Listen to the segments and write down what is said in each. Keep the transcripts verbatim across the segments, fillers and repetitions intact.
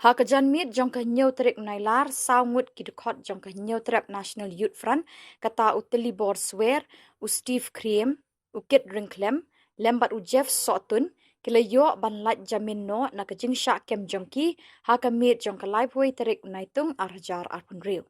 Ha ka janmiet jong ka hynñiew tarik u Nailar, saw ngut ki dkhot jong ka Hynñiewtrep National Youth Front, kata u Tilibor Swer, u Steve Kriem, u Kit Ryngkhlem, lem bad u Jeff Sohtun, ki la ïoh ban lait jamin noh na ka jingshah kem jong ki, ha ka miet jong ka laiphew tarik u Naitung ar hajar arphew hynriew.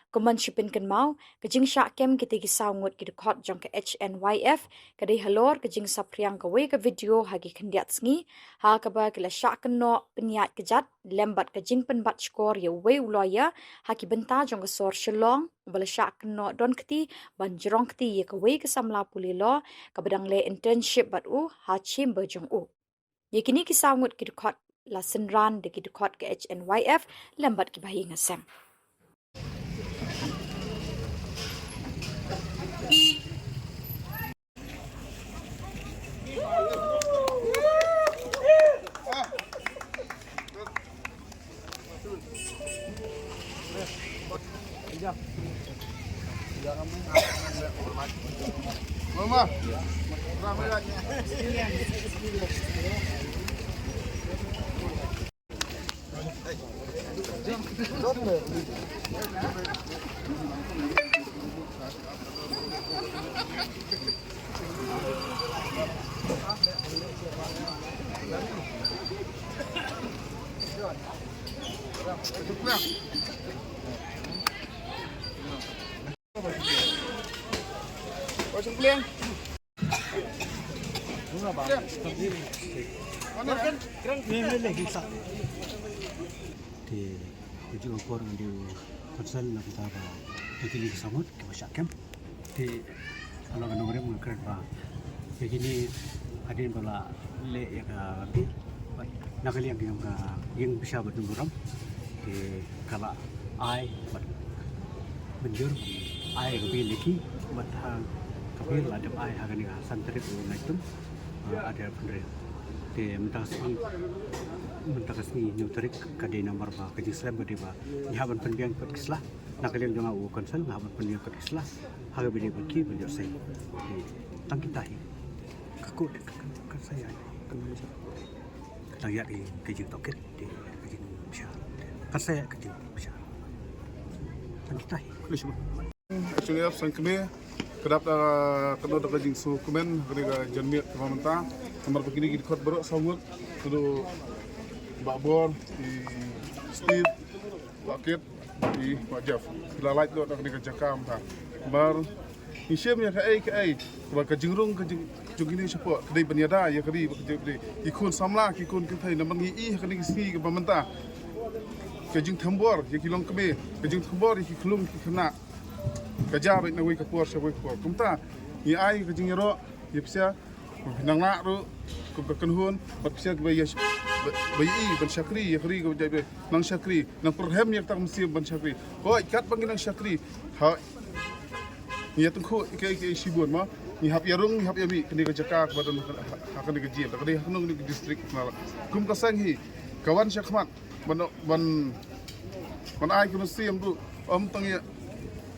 Kumban shu pynkynmaw, ka jingshah kem kita ki saw ngut ki dkhot jong ka H N Y F, ka dei halor ka jingsaphriang kawei ka video ha ki khyndiat sngi, ha kaba ki la shah kynnoh pynïaid kjat, lem bad ka jingpynbat shkor ïa uwei u lawyer, ha ki bynta jong ka sor Shillong, uba la shah kynnoh don kti, ban jrong kti ïa kawei ka samla pule law, kaba dang leh internship bad u, ha chamber jong u. Ïa kine ki saw ngut ki dkhot la synran da ki dkhot ka H N Y F, lem bad ki bahaïing hasem. Te, ka juh ka por ngan dei u counsel na ka bynta ba, te kine ki saw ngut kiba shah kem. Te, ka long ka nongrim ngan kren ba, te kine hadien ba la leh ïa ka bail, bad na ka liang ka ïing basha bad nongrim, te ka la ai bad mynjur ban ai ka bail ïa ki, bad ha ka bail la dep ai ha kane ka san tarik u Naitung, uh, ar hajar arphew hynriew. Te mynta ka sngi, mynta ka sngi hynñiew tarik ka dei namar ba ka jingslem ka dei ba ngi hap ban pynbiang pat ki sla. Na ka liang jong nga u counsel nga hap ban pynbiang pat ki sla ha kaba ïadei bad ki ban ïoh sei. Te tang kita hi. Ka court ka, ka, kan sa ïaid, kan sa ïaid. Ka dang ïaid ka jingtohkit, te ka jingbishar. Kan sa ïaid ka jingbishar. Tang kita hi. Khublei shibun. H N Y F sangkmie, ka dap da, ka dap da ka jingsngewkmen ha kane ka janmiet kaba mynta. Namar ba kine ki dkhot baroh saw ngut, ka dei u Bah Bor, i Steve, Bah Kit, i Bah Jeff. Ki la lait noh na kane ka jaka mynta. Namar ngi shem ïa kaei kaei kaba ka jingrung ka jing, jong kine shapoh, ka dei ban ïada ïa ka ri bad ka jaitbynriew. Ki khun samla, ki khun kynthei, namar ngi i ha kane ka sngi kaba mynta, ka jingthombor ïa ki longkmie, ka jingthombor ïa ki khyllung ki khynnah, ka jia beit na kawei ka por sha kawei ka por. Kumta ngi ai ka jingïaroh ïa phi sha, ba phin nang lah ruh kum ka kynhun, bad phi sha kiba ïa, ba, ba ïa i ban shakri ïa ka ri ka jaitbynriew, nang shakri, nang pyrhem ïa kata ka mynsiem ban shakri. Hooid, katba ngi nang shakri, hooid, ngi ïa tyngkhuh ïa kaei kaei shibun mo. Ngi hap ïa rung, ngi hap ïa mih kane ka jaka kaba don ha, ha kane ka jail, ha kane, ha kane ka district. Kum ka seng hi ka wan shakhmat ban, ban, ban ai ka mynsiem ruh, ym tang ïa,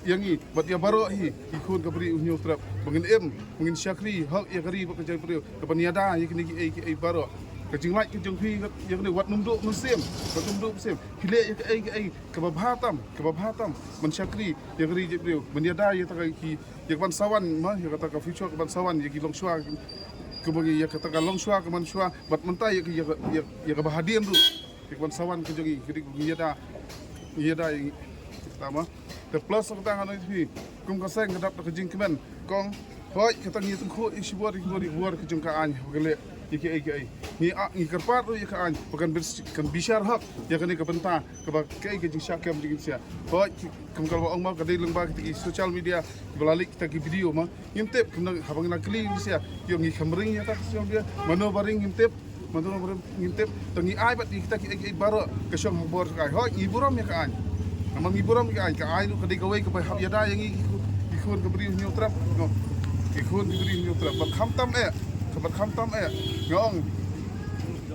ïa ngi, bad ïa baroh hi ki khun ka Bri u Hynñiewtrep, ba ngin im, ba ngin shakri hok ïa ka ri bad ka jaitbynriew, kaban ïada ïa kine kiei kiei baroh. Ka jinglait ka jong phi ïa kane, wat nym duh mynsiem, wat nym duh mynsiem. Phi leh ïa kaei kaei kaba bha tam, kaba bha tam ban shakri ïa ka ri jaitbynriew, ban ïada ïa kata ka, ki, ïa kaban sa wan mo, ïa kata ka future kaban sa wan, ïa ki longshuwa, kaba ngi, ïa kata ka longshuwa, kaban shuwa, bad mynta ïa ka, ïa ka, ïa, ïa kaba hadien ruh, ïa kaban sa wan ka jong ngi, ka dei ba ngi ïada, ngi ïada ïa kata mo. Te plus kata ngan ong ïa phi, kum ka seng ka dap da ka jingkmen, kong, hooid, kata ngi ïa tyngkhuh ïa shibun, ïa shibun, ïa ka bor ka jong ka aiñ, ba ka leh ïa kiei kiei. Ngi, ah, ngi kyrpad ruh ïa ka aiñ ba kan bis-, kan bishar hok ïa kane ka bynta kaba kaei ka jingshah kem jong ki sha. Hooid, ki, kum ka la ong mo, ka dei lyngba kita ki social media kiba la leit kita ki video mo. Ngim tip, kum nang haba ngi la kylli ki sha, ïoh ngi kham ring ïa kata ka social media, mano ba ring ngim tip, mano ba ring ngim tip. Te ngi ai bad ïa kita kiei kiei baroh ka shong ha ka bor ka aiñ. Hooid, ngi burom ïa ka aiñ. Namar ngi burom ïa ka aiñ, ka aiñ ruh ka dei kawei kaba hap ïada ïa ngi ki khu-, ki khun ka Bri u Hynñiewtrep. Ki khun ka Bri u Hynñiewtrep. Bad khamtam eh, bad khamtam eh, nga ong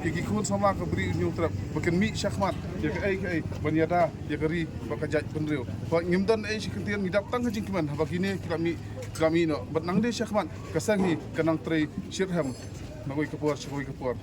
ïa ki khun samla ka Bri u Hynñiewtrep ba kin mih shakhmat ïa kaei kaei ban ïada ïa ka ri bad ka jaitbynriew. Hooid, ngim don ei shi kyntien, ngi dap tang ka jingkmen haba kine ki la mih, ki la mih noh. Bad nang dei shakhmat ka seng hi ka nang trei shitrhem na kawei ka por sha kawei ka por.